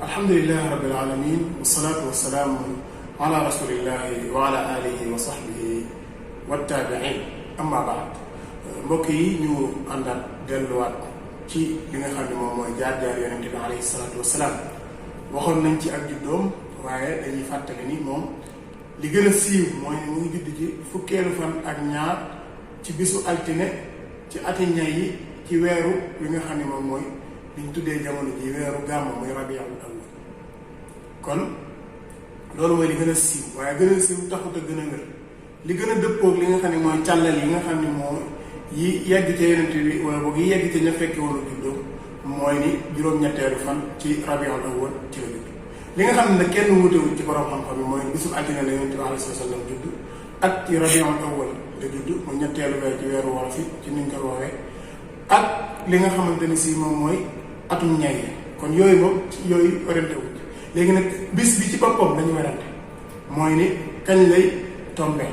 alhamdulillahi rabbil alamin wasalaatu wasalaamu ala rasulillahi wa ala alihi wa sahbihi wattaabiin amma baad mbokk yi ñu àndaat delluwaat ci li nga xam ne moom mooy jaar-jaar yonente bi alayhi salaatu wasalaam waxoon nañ ci ak juddoom waaye dañuy fàttali ni moom li gën a siiw mooy mu ngi judd ci fukkeelu fan ak ñaar ci bisu altine ci ati ñay yi ci weeru wi nga xam ne moom mooy liñ tuddee jamono ji weeru gàmm muy rabiul awwal kon loolu mooy li gën a siiw waaye gën a siiw taxut a gën a wér li gën a dëppoog li nga xam ne mooy càllal yi nga xam ne moo yi yegg ca yonent bi wala boog yi yegg ca ña fekke woon juddoo mooy ni juróom-ñetteelu fan ci rabiul awwal ci la judd li nga xam ne nag kenn wutewul ci borom xam-xam yi mooy bisu altine la yonent bi alayhi salaam judd ak ci rabiul awwal la judd mooy ñetteelu weer ci weeru wolof yi ci niñ ko woowee ak li nga xamante ni si moom mooy atum ñay kon yooyu moom yooyu werante wu léegi nag bis bi ci boppam dañu werante mooy ni kañ lay tombé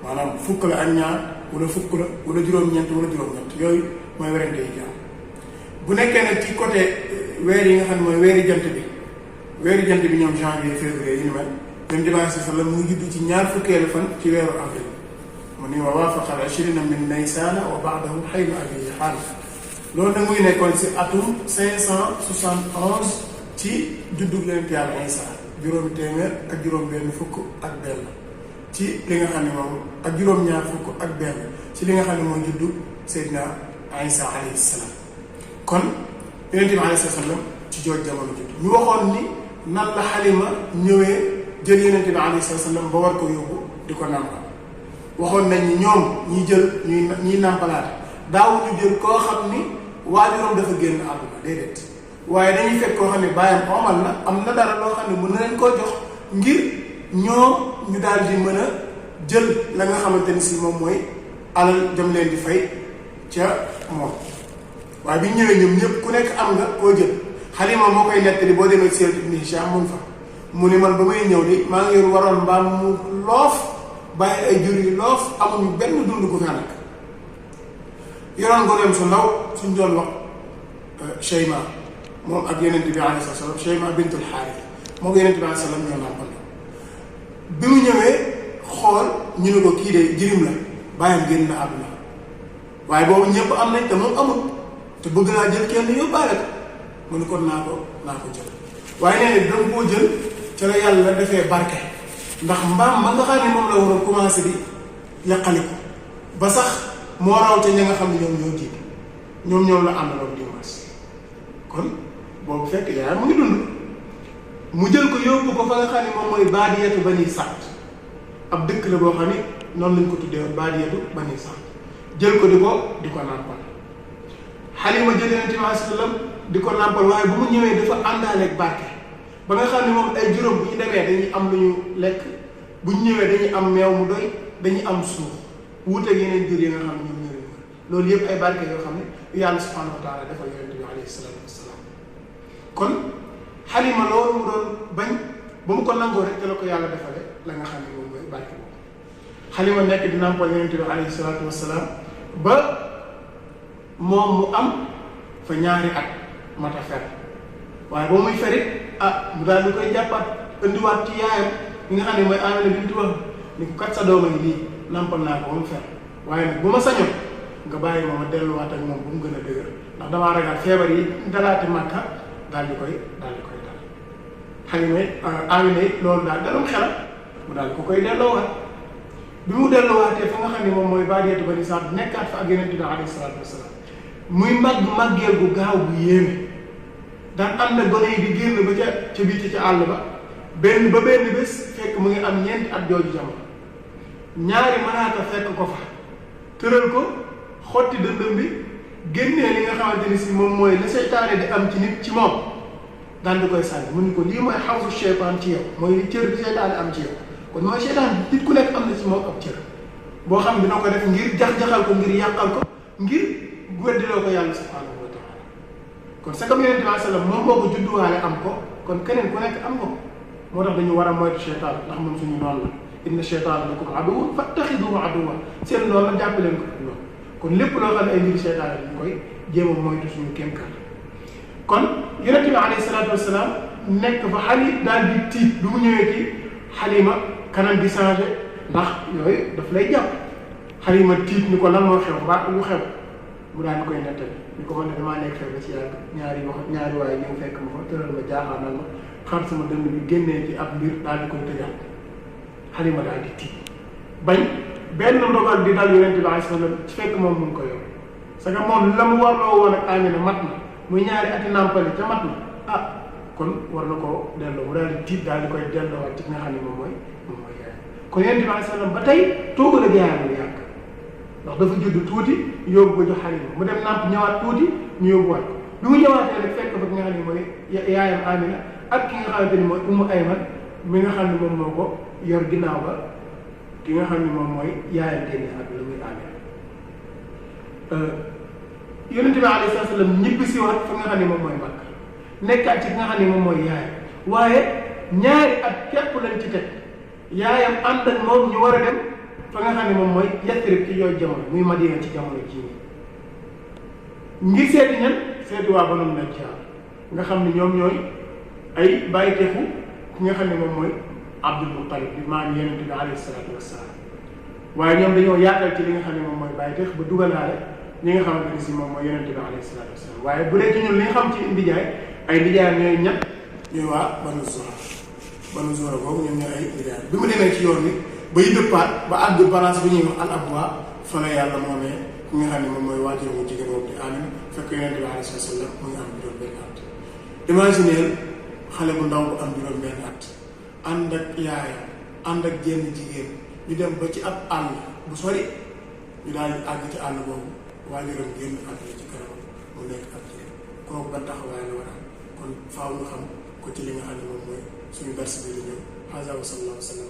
maanaam fukk la ak ñaar wala fukk la wala juróom-ñeent wala juróom-ñett yooyu mooy werante yi jaam bu nekkee nag ci côté weer yi nga xam ne mooy weeri jant bi ñoom janvier février yi ñu mel dem di bàyyi sa la mu ngi judd ci ñaar fukkeelu fan ci weeru avril mu ni wa waafaqa al-ashrina min Nisaana wa ba'dahu xayma abiyi xaal loolu nag muy nekkoon si atum 571 ci juddug yonent Yàlla Isaa juróomi téeméer ak juróom-benn fukk ak benn ci li nga xam ne moom ak juróom-ñaar fukk ak benn ci li nga xam ne mooy juddug Seydina Isaa alayhi salaam kon yonent bi alayhi salaam ci jooj jamono judd ñu waxoon ni nan la Xalima ñëwee jël yonent bi alayhi salaam ba war ko yóbbu di ko nàmpal waxoon nañ ni ñoom ñiy jël ñuy nàmpalaate daawuñu jël koo xam ni waajuram dafa génn àdduna déedéet waaye dañuy fekk koo xam ne bàyyam omal na am na dara loo xam ne mën na leen koo jox ngir ñoom ñu daal di mën a jël la nga xamante ni si moom mooy alal jëm leen di fay ca moom waaye bi ñu ñëwee ñoom ñëpp ku nekk am nga koo jël Xalima moo koy nettali boo demee Sirat Ibn Hisham mun fa mu ni man ba may ñëw di maa ngi yor waroon mbaam mu loof bàyyi ay jur yu loof amuñu benn dund gu fi nekk yoroon goneem su ndaw suñ doon wax Cheyma moom ak yonent bi alayhi salaam Cheyma bintul Xaaris moo ko yonent bi alayhi salaam ñoo nàmpal bi mu ñëwee xool ñu ne ko kii de jirim la bàyyam génn na àdduna waaye boobu ñëpp am nañ te moom amul te bëgg naa jël kenn yóbbaale ko mu ne kon naa ko jël waaye nee na dama koo jël ca la yàlla defee barke ndax mbaam ma nga xam ne moom la war a commencé di yàqali ko ba sax moo raw ca ña nga xam ne ñoom ñoo jiitu ñoom la àndaloon dimanche kon boobu fekk yaay mu ngi dund mu jël ko yóbbu ko fa nga xam ne moom mooy baadiyatu bani Saad ab dëkk la boo xam ne noonu lañ ko tuddee woon baadiyatu bani Saad jël ko di ko nàmpal Xalima jël Yonent bi alayhi salaam di ko nàmpal waaye bu mu ñëwee dafa àndaaleeg barke ba nga xam ne moom ay juróom bu ñu demee dañuy am lu ñu lekk bu ñu ñëwee dañuy am meew mu doy dañuy am suuf wuuteeg yeneen jur yi nga xam ne ñoom ñoo leen loolu yëpp ay barke yoo xam ne yàlla subhanahu wa taala dafa yonent bi alayhi salaatu wasalaam kon Xalima loolu mu doon bañ ba mu ko nangoo rek te la ko yàlla defale la nga xam ne moom mooy barke boobu Xalima nekk di nàmpal yonent bi alayhi salaatu wasalaam ba moom mu am fa ñaari at mata fer waaye ba muy ferit mu daal di koy jàppaat indiwaat ci yaayam ñi nga xam ne mooy Amina bintu Wahb ni ko kat sa doom a ngi lii nampal naa ko ba mu fer waaye nag bu ma sañoon nga bàyyi ma delluwaat ak moom bu mu gën a dëgër ndax damaa ragal feebar yi dalaati Makka daal di koy dal Xalima Amina loolu daal dalum xelam mu daal ko koy delloowaat bi mu delloowaatee fa nga xam ne moom mooy baadiyatu bani Saad nekkaat fa ak Yonent bi alayhi salaatu wasalaam muy màggeel gu gaaw bu yéeme daan am na gone yi di génn ba ca biti ca àll ba benn bés fekk mu ngi am ñeenti at jooju jamono ñaari malaaka fekk ko fa tëral ko xotti dëndëm bi génnee li nga xamante ni si moom mooy la seytaane di am ci nit ci moom daan di koy sànni mu ni ko lii mooy xawsu seytaan ci yow mooy li cër bi seytaane am ci yow kon mooy seytaan nit ku nekk am na ci moom ab cër boo xam ne dina ko def ngir jax-jaxal ko ngir yàqal ko ngir weddiloo ko yàlla subhanahu wa taala kon sa kam Yonent bi alayhi salaam moom moo ko judduwaale am ko kon keneen ku nekk am ko moo tax dañu war a moytu seytaan ndax moom suñu noonu la inna seytaana lakum aduwwun fattaxiduuhu aduwwan seen noonu la jàpp leen ko loolu kon lépp loo xam ne ay mbiri seytaan yi ñu koy jéem a moytu suñu kéem kàttan kon yonent bi alayhi salaatu wasalaam nekk fa xali daal di tiit lu mu ñëwee ci xalima kanam gi changé ndax yooyu daf lay jàpp xalima tiit ni ko lan moo xew mbaa lu xew mu daal di koy nettali ni ko man ne damaa nekk fee ba ci yàgg ñaari waaye ñëw fekk ma fa tëral ma jaaxaanal ma xar sama dënd bi génnee ci ab mbir daal di koy tëjaat xalima daal di tiit bañ benn ndogal di dal yonent bi alayhi salaam ci fekk moom mu ngi ko yor parce que moom la mu warloo woon ak Amina mat na muy ñaari ati nàmpali ca mat na ah kon war na koo delloo mu daal di tiit daal di koy delloowaat ci nga xam ne moom mooy yaay kon yonent bi alayhi salaam ba tey toogal ak yaayam lu yàgg ndax dafa judd tuuti yóbbu ko jox xalima mu dem nàmp ñëwaat tuuti ñu yóbbuwaat ko bi mu ñëwaatee rek fekk fa ki nga xam ne mooy yaayam Amina ak ki nga xamante ni mooy Ummu Ayman mi nga xam ne moom moo ko yor ginnaaw ba ki nga xam ne moom mooy yaayam génne àdduna muy Amina yonent bi alayhi salaam ñibbi si waat fa nga xam ne moom mooy Makka nekkaat ci ki nga xam ne moom mooy yaayam waaye ñaari at képp lañ ci teg yaayam ànd ak moom ñu war a dem fa nga xam ne moom mooy Yasrib ci yooyu jamono muy Madina ci jamono jii ngir seeti ñan seeti waa Banu Najjaar nga xam ne ñoom ñooy ay bàyyiteefu ki nga xam ne moom mooy Abdul Muttalib di maam yonent bi alayhi salaatu wassalaam waaye ñoom dañoo yaatal ci li nga xam ne moom mooy bàyyiteef ba dugalaale ñi nga xamante ni si moom mooy yonent bi alayhi salaatu wassalaam waaye bu dee ci ñun li nga xam ci ndijaay ay ndijaay ñooy ñett ñooy waa Banu Zuhra boobu ñoom ñooy ay ndijaay bi mu demee ci yoon bi bay dëppaat ba àgg balance bi ñuy wax al abwa fa la yàlla moomee ki nga xam ne moom mooy waajur mu jigéen boobu di Amina fekk yonent bi alayhi salaatu wassalaam mu ngi am juróom-benn at imagineel xale bu ndaw bu am juróom-benn at ànd ak yaayam ànd ak jenn jigéen ñu dem ba ci ab àll bu sori ñu daal di àgg ci àll boobu waajuram génn àdduna ci kanam mu nekk ak jigéen kooku ban taxawaay la war a am kon faaw nga xam ko ci li nga xam ne moom mooy suñu dars bi di ñëw. Haaza wa sallallaahu wa sallam